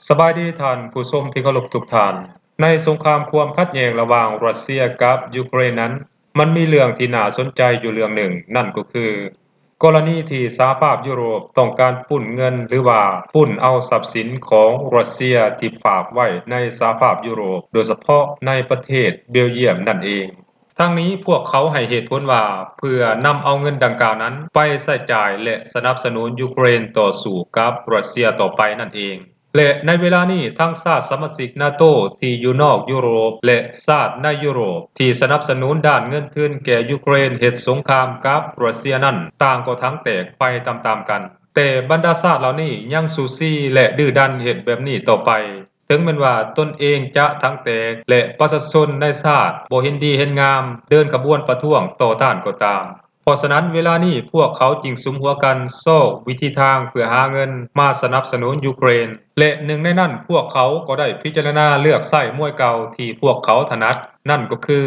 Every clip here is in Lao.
ສະບາຍດີທ່ານຜູ້ຊົມທີ່ເຄົາລົບທຸກທ່ານ. ໃນສົງຄາມຄວາມຂັດແຍ່ງລະຫວ່າງຣັດເຊຍກັບຢູເຄຣນນັ້ນ, ມັນມີເລື່ອງທີ່ໜ້າສົນໃຈຢູ່ເລື່ອງໜຶ່ງ, ນັ້ນກໍຄື ກໍລະນີທີ່ສະຫະພາບຢູໂຣບຕ້ອງການປຸ້ນເງິນ ຫຼືວ່າປຸ້ນເອົາຊັບສິນຂອງຣັດເຊຍທີ່ຝາກໄວ້ໃນສະຫະພາບຢູໂຣບ, ໂດຍສະເພາະໃນປະເທດເບລຢ້ຽມນັ້ນເອງ. ທັງນີ້ພວກເຂົາໃຫ້ເຫດຜົນວ່າ ເພື່ອນຳເອົາເງິນດັ່ງກ່າວນັ້ນໄປໃຊ້ຈ່າຍ ແລະ ສະໜັບສະໜູນຢູເຄຣນຕໍ່ສູ້ກັບຣັດເຊຍຕໍ່ໄປນັ້ນເອງ. ແລະ ໃນເວລານີ້ທັງຊາດສະມາຊິກນາໂຕທີ່ຢູ່ນອກຢູໂຣບ ແລະ ຊາດໃນຢູໂຣບທີ່ສະໜັບສະໜູນດ້ານເງິນທຶນແກ່ຢູເຄຣນເຮັດສົງຄາມກັບຣັດເຊຍນັ້ນ ຕ່າງກໍຖັງແຕກໄປຕາມໆກັນ. ແຕ່ບັນດາຊາດເຫຼົ່ານີ້ຍັງສູ້ຊີ ແລະ ດື້ດັນເຮັດແບບນີ້ຕໍ່ໄປ, ເຖິງແມ່ນວ່າຕົນເອງຈະຖັງແຕກ ແລະ ປະຊາຊົນໃນຊາດບໍ່ເຫັນດີເຫັນງາມ ເດີນຂະບວນປະທ້ວງຕໍ່ຕ້ານກໍຕາມ. ເພາະສະນັ້ນເວລານີ້ພວກເຂົາຈຶ່ງສຸມຫົວກັນຊອກວິທີທາງເພື່ອຫາເງິນມາສະໜັບສະໜູນຢູເຄຣນ ແລະ ໜຶ່ງໃນນັ້ນພວກເຂົາກໍໄດ້ພິຈາລະນາເລືອກໃຊ້ມວຍເກົ່າທີ່ພວກເຂົາຖະໜັດ, ນັ້ນກໍຄື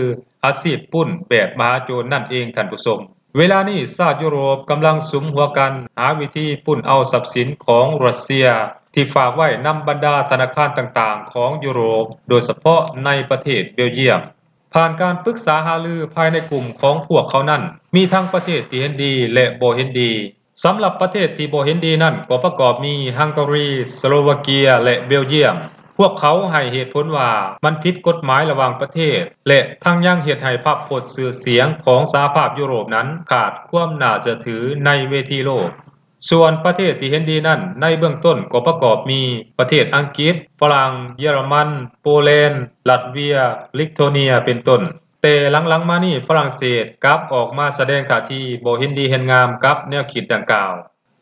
ອາຊີບປຸ້ນແບບມະຫາໂຈນນັ້ນເອງທ່ານຜູ້ຊົມ. ເວລານີ້ຊາດຢູໂຣບກຳລັງສຸມຫົວກັນຫາວິທີປຸ້ນເອົາຊັບສິນຂອງຣັດເຊຍທີ່ຝາກໄວ້ນຳບັນດາທະນາຄານຕ່າງໆຂອງຢູໂຣບ, ໂດຍສະເພາະໃນປະເທດເບລຢ້ຽມ. ຜ່ານການປຶກສາຫາລືພາຍໃນກຸ່ມຂອງພວກເຂົານັ້ນ, ມີທັງປະເທດທີ່ເຫັນດີ ແລະ ບໍ່ເຫັນດີ. ສຳລັບປະເທດທີ່ບໍ່ເຫັນດີນັ້ນກໍປະກອບມີ ຮັງກາຣີ, ສະໂລວາເກຍ ແລະ ເບລຢ້ຽມ. ພວກເຂົາໃຫ້ເຫດຜົນວ່າມັນຜິດກົດໝາຍລະຫວ່າງປະເທດ ແລະ ທັງຍັງເຮັດໃຫ້ພາບພົດຊື່ສຽງຂອງສະຫະພາບຢູໂຣບນັ້ນຂາດຄວາມໜ້າເຊື່ອຖືໃນເວທີໂລກ. ສ່ວນປະເທດທີ່ເຫັນດີນັ້ນ ໃນເບື້ອງຕົ້ນກໍປະກອບມີປະເທດອັງກິດ, ຝຣັ່ງ, ເຢຍລະມັນ, ໂປແລນ, ລັດເວຍ, ລິດໂທເນຍ ເປັນຕົ້ນ. ແຕ່ຫຼັງໆມານີ້ຝຣັ່ງເສດກັບອອກມາສະແດງທ່າທີບໍ່ເຫັນດີເຫັນງາມກັບແນວຄິດດັ່ງກ່າວ.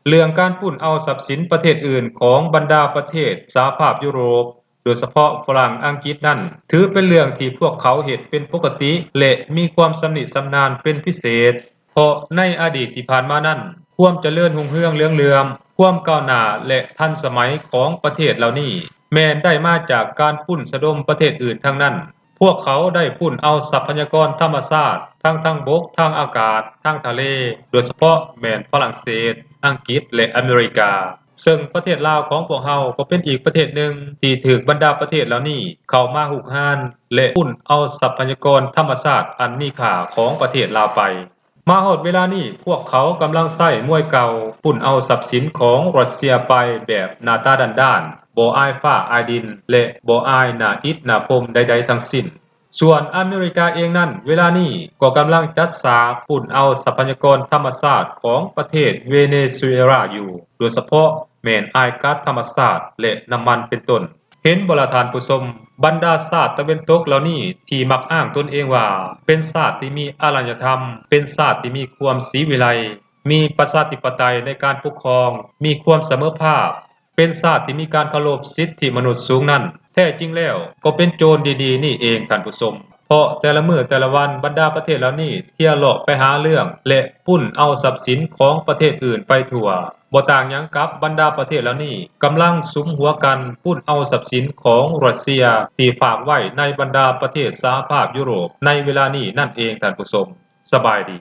ເລື່ອງການປຸ້ນເອົາຊັບສິນປະເທດອື່ນຂອງບັນດາປະເທດສະຫະພາບຢູໂຣບ, ໂດຍສະເພາະຝຣັ່ງ, ອັງກິດນັ້ນ ຖືເປັນເລື່ອງທີ່ພວກເຂົາເຮັດເປັນປົກກະຕິ ແລະ ມີຄວາມຊຳນິຊຳນານເປັນພິເສດ, ເພາະໃນອະດີດທີ່ຜ່ານມານັ້ນ ຄວາມຈະເລີນຮຸ່ງເຮືອງເຫຼືອງເຫຼື່ອມ, ຄວາມກ້າວໜ້າ ແລະ ທັນສະໄໝຂອງປະເທດເຫຼົ່ານີ້ ແມ່ນໄດ້ມາຈາກການປຸ້ນສະດົມປະເທດອື່ນທັງນັ້ນ. ພວກເຂົາໄດ້ປຸ້ນເອົາຊັບພະຍາກອນທຳມະຊາດ ທັງທາງບົກ, ທາງອາກາດ, ທາງທະເລ, ໂດຍສະເພາະແມ່ນຝຣັ່ງເສດ, ອັງກິດ ແລະ ອາເມລິກາ. ເຊິ່ງປະເທດລາວຂອງພວກເຮົາກໍເປັນອີກປະເທດໜຶ່ງທີ່ຖືກບັນດາປະເທດເຫຼົ່ານີ້ເຂົ້າມາຮຸກຮານ ແລະ ປຸ້ນເອົາຊັບພະຍາກອນທຳມະຊາດອັນມີຄ່າຂອງປະເທດລາວໄປ. ມາຮອດເວລານີ້ພວກເຂົາກຳລັງໃຊ້ມວຍເກົ່າປຸ້ນເອົາຊັບສິນຂອງຣັດເຊຍໄປແບບໜ້າຕາດ້ານໆ, ບໍ່ອາຍຟ້າອາຍດິນ ແລະ ບໍ່ອາຍໜ້າອິດໜ້າພົມໃດໆທັງສິ້ນ. ສ່ວນອາເມລິກາເອງນັ້ນ ເວລານີ້ກໍກຳລັງຈັດສາປຸ້ນເອົາຊັບພະຍາກອນທຳມະຊາດຂອງປະເທດເວເນຊູເອລາຢູ່, ໂດຍສະເພາະແມ່ນອາຍກັດທຳມະຊາດ ແລະ ນ້ຳມັນເປັນຕົ້ນ. ເຫັນບໍ່ລະທ່ານຜູ້ຊົມ, ບັນດາຊາດຕາເວັນຕົກເຫຼົ່ານີ້ທີ່ມັກອ້າງຕົນເອງວ່າເປັນຊາດທີ່ມີອາລະຍະທຳ, ເປັນຊາດທີ່ມີຄວາມສີວິໄລ, ມີປະຊາທິປະໄຕໃນການປົກຄອງ, ມີຄວາມສະເໝີພາບ, ເປັນຊາດທີ່ມີການເຄົາລົບສິດທິມະນຸດສູງນັ້ນ, ແທ້ຈິງແລ້ວກໍເປັນໂຈນດີໆນີ້ເອງທ່ານຜູ້ຊົມ. ເພາະແຕ່ລະມື້ແຕ່ລະວັນບັນດາປະເທດເຫຼົ່ານີ້ທຽວເລາະໄປຫາເລື່ອງ ແລະ ປຸ້ນເອົາຊັບສິນຂອງປະເທດອື່ນໄປທົ່ວ, ບໍ່ຕ່າງຫຍັງກັບບັນດາປະເທດເຫຼົ່ານີ້ກຳລັງສຸມຫົວກັນປຸ້ນເອົາຊັບສິນຂອງຣັດເຊຍທີ່ຝາກໄວ້ໃນບັນດາປະເທດສະຫະພາບຢູໂຣບໃນເວລານີ້ນັ້ນເອງທ່ານຜູ້ຊົມ. ສະບາຍດີ.